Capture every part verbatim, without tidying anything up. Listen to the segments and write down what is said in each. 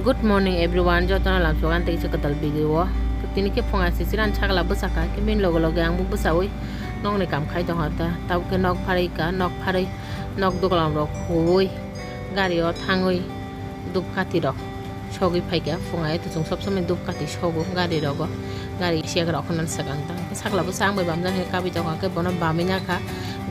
Good morning everyone, jotono lamsogo ang tei kaisa kwtal video o. Tini khe phunga sisiran sakla bwsakha, khe bini loge loge ang bo bwsawi nokni kam khai tongkha ta. Tabuk khe nok pharwi ka, nok pharwi nok duglam rok huwi gari o thangwi dupkati rok sogwi phaikha. Phunga eto chwng sob somoi dupkati sogo gari rogo, gari siyak rok hono swkang ta. Sakla bwsa ang bai bamjak khe kabui tongkha, khe bono bamwi nakha.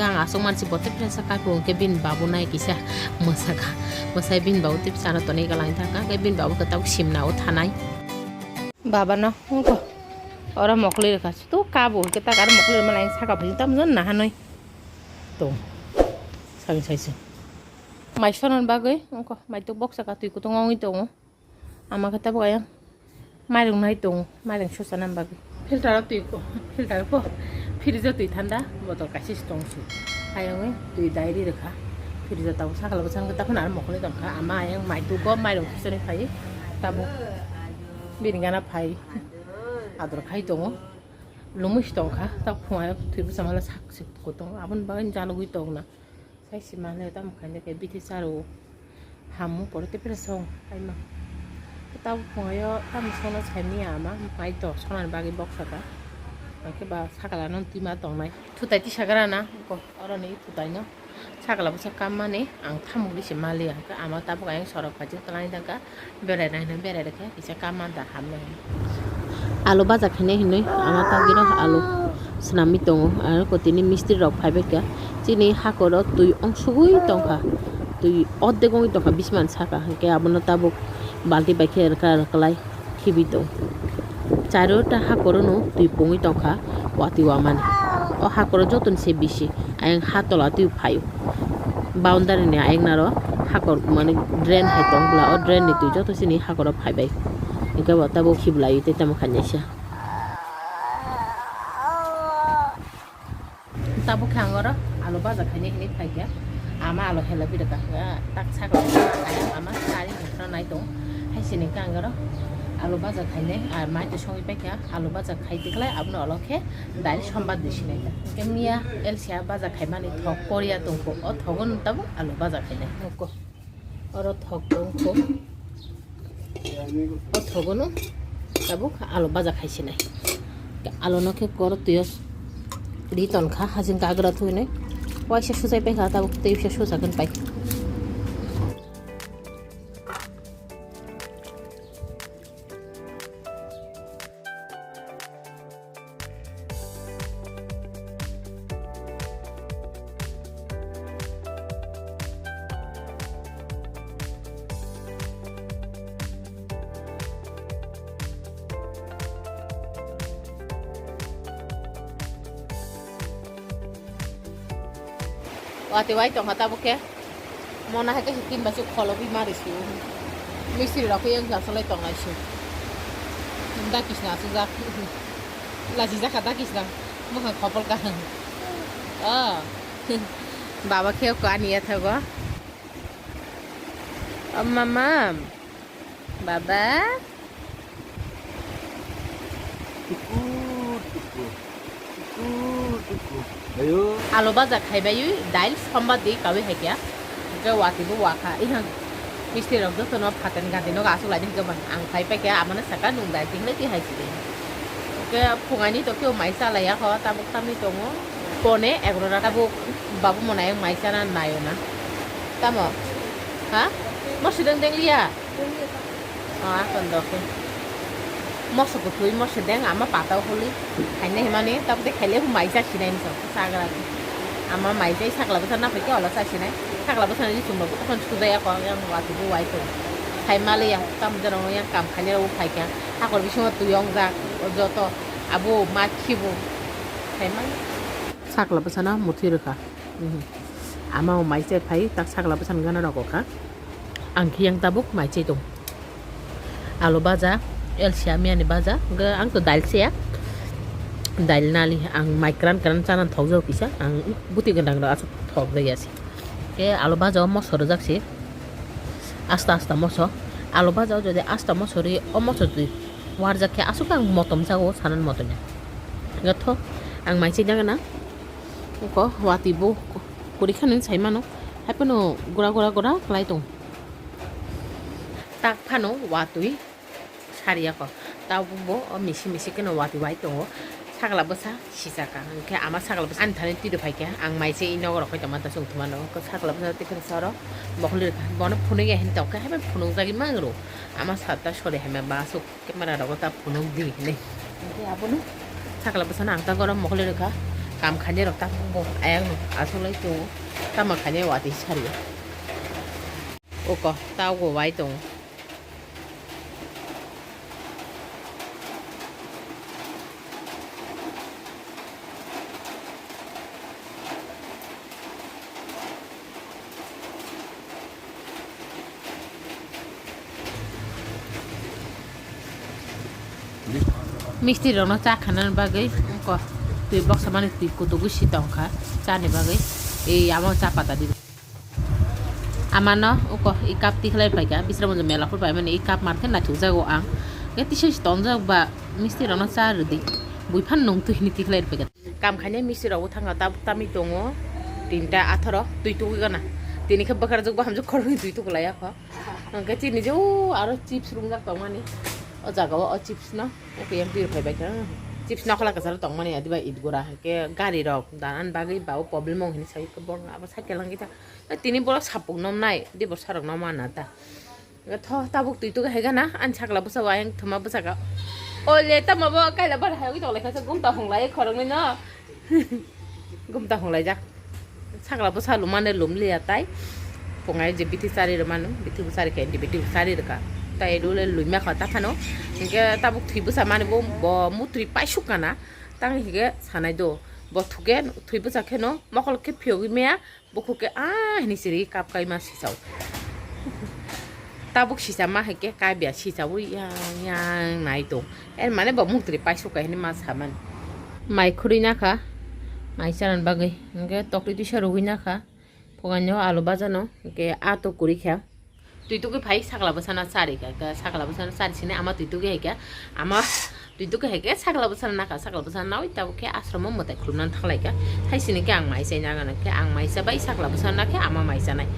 Gang aswk mansi bo tei phesa kaipung khe bini babu nai kisa mwsakha. Mwsai bini babu tei bwsano tonwi kwlangwi thangkha, khe bini babu khe tabuk simna o thanai. Baba no wngkha oro mokoli rwkha, to kabo hwnkhe tak aro mokoli rwmani ang saka phai tamo nahanwi tong. Sagi saisung mai sonan bagwi wngkha, mai to boksa ka twi kutung wngwi tongo. Ama khe tabuk ayang mairung nai tongo, mairung susa nang bagwi. Filter o twi ko, filter ko, fridge o twi thanda, botol kaisa se tong se. Ayang twi dai ri rwkha, fridge o tabuk sakla bwsang khe takhwna aro mokol tongkha. Ama ayang mai tugo, mairung kisa ni phai, tabuk bini gana phai ador khai tongo. Lumui se tongkha, tabuk phunga twi bwsa mala sak se kutung, aboni bagwi jalugwi tongna. Sai se manle tamo khaina khe bithi charo hamu pore te pere song kaima. Tabuk phungayo tamo songno saimanya ama mai to sonani bagwi boksa ka. Hwnkhe ba sakala no twima tongnai. Thutai tisa gra na ko oroni thutai no. Sakala bwsa kammani ang thamuk ri se maliya. Hwnkhe ama tabuk ayang sorok phaijak twlangwi thangkha. Berai nai hinwi berai rwkhe kisa kama da hamle hinwi. Alu baja khainai hinwi ama tagwino alu swnamwi tongo, aro kotini mistri rok phaibaikha. Chini hakoro twi ongsugwi tongkha, twi ordek wngwi tongkha bismani saka, hinkhe abono tabuk balti bai khe rwkha rwklai khibwi tongo. Charota hakorono twi pungwi tongkha watwi wamani. O hakoro jotoni se bisi ayang ha tola twi phaio. Boundary ni ayang naro hakor mane drain hai tong bwla, o drain ni twi joto chini hakoro phaibai. Hinkhe bo tabuk khiblaiwi tei tamo khainaisa. Tabuk khe ang oro alu baja khainai hinwi phaikha. Ama alu hela bida ka tak sakla ayang ama sari nai tong. Hai sini khe ang oro alu baja khainai, ah, mai twi songwi paikha, alu baja khai tikhlai abono ulo khe dail sombar di sinai ta. Hwnkhe miya L C A baja khaimani thok koria tongkho, o thogo no tabuk alu baja khainai. Nukho. Oro thok tongkho. O thogo no tabuk alu baja khai sinai. Alu no khe koro tuyo ri tonkha, hajing kagra thuinai. Waisa suchai paikha, tabuk tei bisa suchakon pai. Watwi wai tongkha tabuk khe. Mona hai khe tin bai se kholo bi mari su. Mistri rok khe yang sa solai tongnai su. Da kisna asuk jak. Lachi jakha da kisna. Mokha khopol ka. Oh. Baba khe ko ani ya thago. Oh, mama. Baba. Tukur, tukur. Tukur, tukur. Ayo. Alu baja khaibai, dail somba di kawi hai kya. Hwnkhe watwi bo wakha. Ihang mistri rok jotono phaten gati no asuk lai di hwnkhe bang ang khai pai khe amano saka nung dai tinglai ti hai sidi. Hwnkhe phungani to khe mai chalai ya kho, tabuk tamni tongo. Pone egrora tabuk babu mona yang mai chana nayo na. Tamo? Ha? Mo sideng deng liya? Ah, kon dokhe. Moso kutui, moso deng, ama patao holi. Khaina himani, tabuk de khaile hu mai cha sinai misa, sagra. Ama mai chai sakla bwsa na phai khe ola cha sinai. Sakla bwsa ni chumba bu kon sudai ako, yang wati bu wai ko. Khai mali yang tam jero yang kam khaile ro phai kya. Hakor bisingo tui ong jak, o joto abo ma khibu. Khai mali. Sakla bwsa na muthi rwkha. Mhm. Ama o mai chai phai, tak sakla bwsa ni gana rok kha. Ang khe yang tabuk mai chai tong. Alu baja, L C A miya ni baja, hwnkhe ang to dail se ya. Dail nali ang mai kran kran chana thok jago kisa, ang buti gwnang rok aswk thok jaya se. Khe alu baja o moso rwjak se, asta asta moso. Alu baja o jodi asta moso ri, o moso twi warjak khe aswk ang motom jago, sanan motom ya. Hwnkhe thok ang mai chai jagana, wngkha watwi bo kwrwi kha nini sai mano, hai phano gura gura gura khlai tong. Tak phano watwi sariya kho. Tabuk bo o misi misi kheno watwi wai tongo. Sakla bwsa sijak kha. Hwnkhe ama sakla bwsa ani thani twi rw phai kha. Ang mai se i nogo rok khai tongma ta chwng thuma nogo. Sakla bwsa tei phano sa oro mokol rw kha. Bono phunuk ya hini tong kha. Haibai phunuk jagwi mang rw. Ama sa ta sori hai ma ba aswk camera rogo ta phunuk di hinwi. Hwnkhe abono sakla bwsano ang ta goro mokol rw kha. Kam khainai rok ta bo ayang no aswk lai tongo. Tamo khainai watwi sariya. Oko ta ogo wai tongo. Misti rokno cha khanani bagwi oko twi boksa mani twi kutugwi si tongkha chani bagwi. Ei amo cha pata di. Amano uko i cup tikhlai paikha, bisra monjo mela phur paimani i cup markhe naithok jago ang. Khe tisa si tongjak ba misti rokno cha rwdi. Bui phan nung twi hini tikhlai paikha. Kam khainai misti rok bwthang tabuk tamwi tongo. Tinta atharo twi tugwi gana. Tini khe bwkharjak bo hamjak khoroknwi twi tukulai yakho. Hwnkhe chini je o aro chips rumjak tongmani. O jaga o, o chips no. Oke yang twi phai baikha. Chips nokhola kwcharo tongmani adiba it gura. Hwnkhe gari rok danan bagwi ba o problem o hini sai khe borok abo cycle langkhe ta. Tini borok sapung nom nai, di borok sarok nom mana ta. Tho, tabuk twi tuga hai gana, ani sakla bwsa o ayang thuma bwsaka. O le tamo bo kaila bar hai wi tong lai kha, gumta hung lai khoroknwi no. Gumta hung lai jak. Sakla bwsa lum mane lum liya tai. Pungai je bithi chari rw manu, bithi bo chari khe, bithi bo chari rw kha. Tai rw le lum ya kha ta phano. Hingke tabuk thwi bwsa mani bo, bo mutri paisuk kana. Tang hingke sanai do. Bo thuke thwi bwsa khe no, mokol khe phiyogwi maya. Bukhuk khe ah hinwi siri kap kaima sisao. Tabuk sisa ma hai khe kaibya sisaui yang yang nai tong. Er mane bo mukri paisuk kai hinwi ma samani. Mai khurui nakha, mai charan bagwi. Hingke tokti tisa rugui nakha. Phugaino alu bajano, hingke ah to kuri kha. Twi tugui phai sakla bwsano chari kha, khe sakla bwsano chari sini ama twi tugui hai kha, ama twi tugui hai khe sakla bwsano nakha, sakla bwsano naui tabuk khe ashromo mwtai khulumnani thanglai kha, hai sini khe ang mai chai nagana khe ang mai chabai sakla bwsano nakhe ama mai chanai.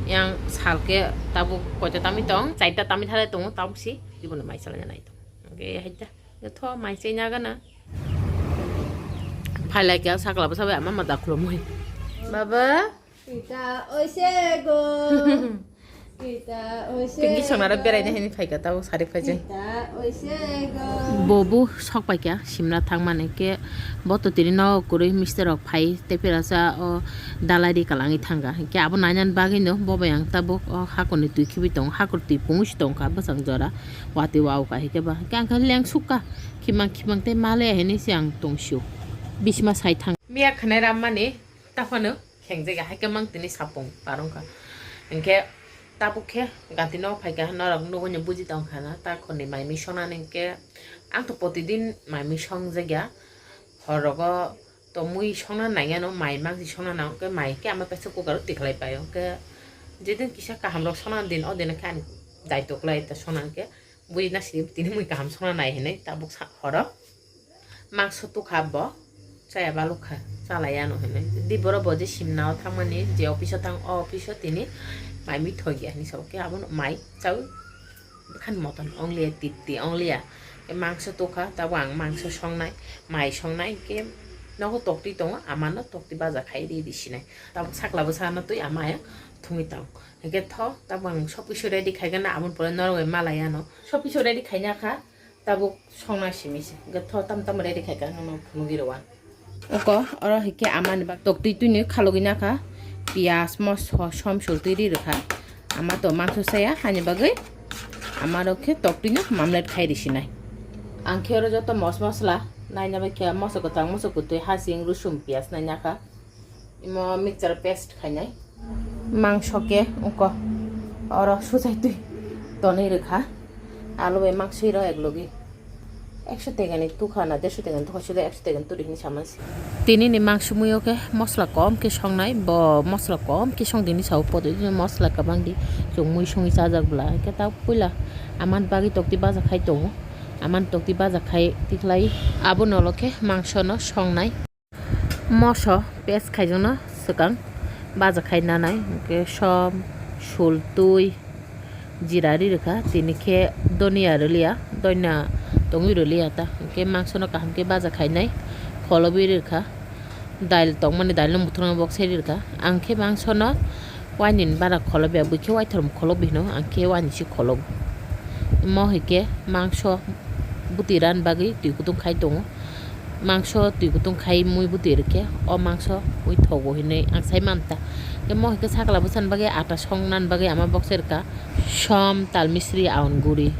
Yang sal khe tabuk koita tamwi tong, chaita tamwi thalai tongo, tabuk si ibono mai chalai nai tong. Hingke hai ta, tho mai chai nagana. Phailai khe sakla bwsa bai ama mwtai khulumui. Baba. Kita oisego. Kita oisego. Pinky songnaro beraina hini phaikha tabuk sari phaijak. Kita oisego. Bobo sok paikha simna thangmani khe bo to tini no kwrwi mister rok phai tei pherasa o dalai ri kalangwi thangkha. Hingkhe abo nainani bagwino bo bai ang tabuk o hakurni twi khibi tongo, hakur twi pungwi si tongkha bwsang jora watwi wao kha hingkhe ba hingkhe ang khe lengsukha khimang khimang tei male hinwi se ang tongsio bisima sai thang. Miya khwnai rammani taphano. Khengjaga hai khe mang tini sapung par wngkha. Hinkhe tabuk khe gati no phaikha norok nugui no buji tongkha na ta khorni mai mui songnani hinkhe ang to protidin mai mui songjagya hor rogo to mui songna nangya no mai mangsi songna nang khe mai khe ama pressure cooker o tikhlai pai o khe jedin kisa kaham rok songna din o din khe ani daitwk lai ta songna hinkhe buji na sidi tini mui kaham songna nai hinui tabuk sa horo. Mangso tukha bo, chaya balukha, chalai ano hinui. Di borok bo je simna o thangmani, je office o thang, o office o tini mai mui thokya hinui sabo khe abono mai chaui bwkhani motom ongliya, titi ongliya. Mangso tukha, tabuk ang mangso songnai, mai songnai, hinkhe nogo toktwi tongo, amano toktwi baja khai ri ri sinai. Tabuk sakla bwsano twi ama ayang thungwi tong. Hinkhe tho, tabuk ang sob kisu ready khai gana, aboni pore norok bai malai ano. Sob kisu ready khaina kha. Tabuk songna simi se. Hwnkhe tho tam tam ready khai kha, nono phunugwi rw ang. Oko, oro hai khe amani bak toktwi twini khalugwi nakha. Piyaj, moso, som sul twi ri rwkha. Ama to mangso saya, hani bagwi ama rok khe toktwino mamlet khai risinai. Ang khe oro joto mos mosla naina bai khe moso kwthang, moso kwtwi, hasing, rusum, piyaj naina kha. Imo mixture paste khainai. Mangso khe ungko oro suchai twi tonwi rwkha. Alu bai mangsoi rw ek logi. Ekso tegani tukha na derso tegani tukha silo ekso tegani turi hinwi samansi. Tini ni mangso muio khe mosla kom khe songnai, bo mosla kom khe song dini sao podo mosla kwbang di chwng mui songwi chajak bwla. Hwnkhe ta puila aman bagwi tokti baja khai tongo. Aman tokti baja khai tikhlai abo nolo khe mangso no songnai. Moso paste khaijakno swkang baja khai nanai, hwnkhe som, sul, twi, Jira ri rwkha, tini khe donia rwliya, doina tongwi rwliya ta. Hwnkhe mangsono kaham khe baja khainai, kholobwi rwkha. Dail tongmani, dailno muthungna boksai ri rwkha. Ang khe mangsono wainini bara kholobya, bwikhe waithorm kholobwi hino, ang khe wainisi kholob. Imo hai khe mangso bwtwi ran bagwi twi kutung khai tongo. Mangso twi kutung khai mui bwtwi rwkhe o mangso ui thogo hinwi ang sai manta. Tei mo hai khe sakla bwsani bagwi ata songna bagwi ama boksai rwkha. Som, tal, misri, aun, guri.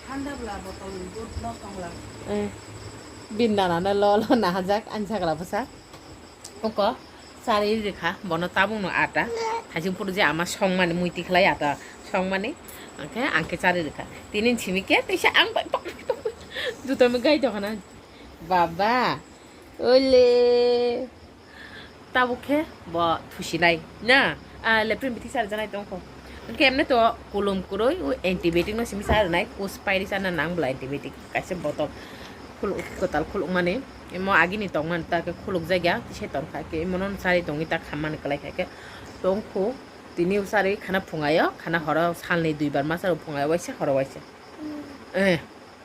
Thanda bwla botol dudh no tongla. Eh, bini nanano lo lo nahajak ani sakla bwsa. Oko chari rikha bono tabukno ata. Thaising phuru je ama songmani mui tikhlai ata songmani. Angkhe angkhe chari rikha. Tini simi khe teisa ang bai juta mui gai dokhana. Baba. Ole. Tabuk khe bo thusinai na? Ah, leprin bithi sar janai tongkho. Hwnkhe emne to kulum kwrwi, o antibiotic no simi sa rwnai, kus pairi sana nang bwla antibiotic kaisa botol khuluk, kwtal khulukmani. Imo agini tongmani ta khe khuluk jakya, kisa tongkha khe imono chari tongwi ta khammani kwlai kha khe tongkho. Tini usari khana phungayo, khana horo salni duibar ma saro phungayo waisa horo waisa. Eh.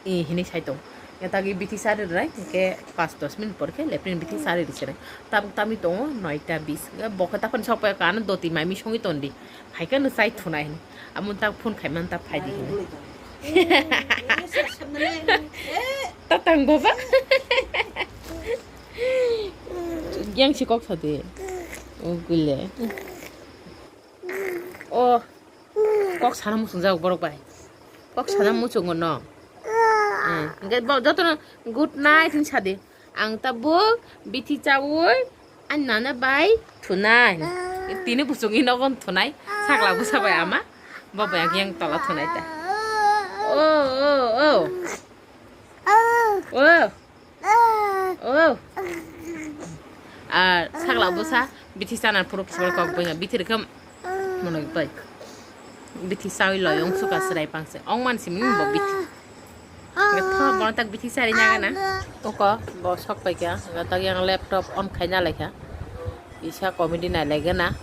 I hinwi sai tong. Ya tagi bithi sari rwnai, hwnkhe pas dos minute por khe leprin bithi sari rwsai. Tabuk tamwi tongo noita bis. Hwnkhe bo khe taphani sok pai kha, ano doti maimi songwi ton di. Hai khe no chai thunai hinwi. Amo tak phone khai man tak phai di hinwi. Tatang baba. Yang si kok sadi. Ugule. Oh. Kok sana muchungjak borok bai. Kok sana muchungo no. Eh, hwnkhe bo jotono good night hinwi sadi. Ang tabuk bithi chaui ani nana bai thunai. Tini buchungwi nogon thunai. Sakla bwsa bai ama. Bo bai ang yang tola thunai ta. Oh, oh, oh. Oh. Oh. Ar sakla bwsa bithi sana phuru kisima kok bwya bithi rikam mono bai. Bithi sawi loyong suka srai pangse. Ong man simi bo bithi. Ngetho bono tak bithi sari nyaga na. Oko bo sok pai kya. Ngetho yang laptop on khai na lai kha. Isa comedy nai lai gana.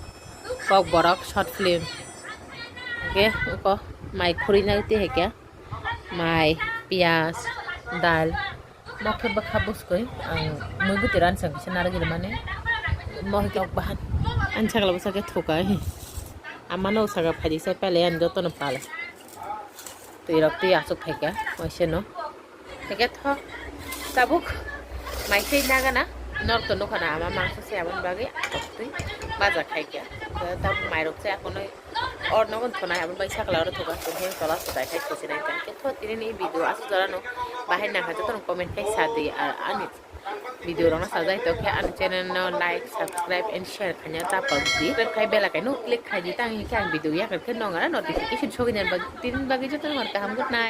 Kok borok short film. Oke, oko mai khuri na te he kya. Mai, piyaj, dal, mokhe bwkha bwskwi ang mui bwtwi ransang kisa narwgwi rwmani. Mohai kok bahan ani sakla bwsa khe thukai. Amano saka phaidi sai pele ani jotono pale. Twi rok twi aswk phaikha waiseno. Hwnkhe tho tabuk mai se nagana norok to nukha na ama mangsa se aboni bagwi twi baja khaikha. Tabuk mairok se akonoi. Or nogon thonai aboni bai sakla oro thoka tong khe tola se bai khai khosonai tong khe tho tini ni video aswk jora no bahai nang kha joto no comment khai sa di ar ani video rok no sajai tong khe ani channel no like, subscribe and share khaina ta pang di. Subscribe khai bell icon no click khai di tang khe ang video yakar khe nong ara notification sogwi nai bagwi tini bagwi joto no kaham good night.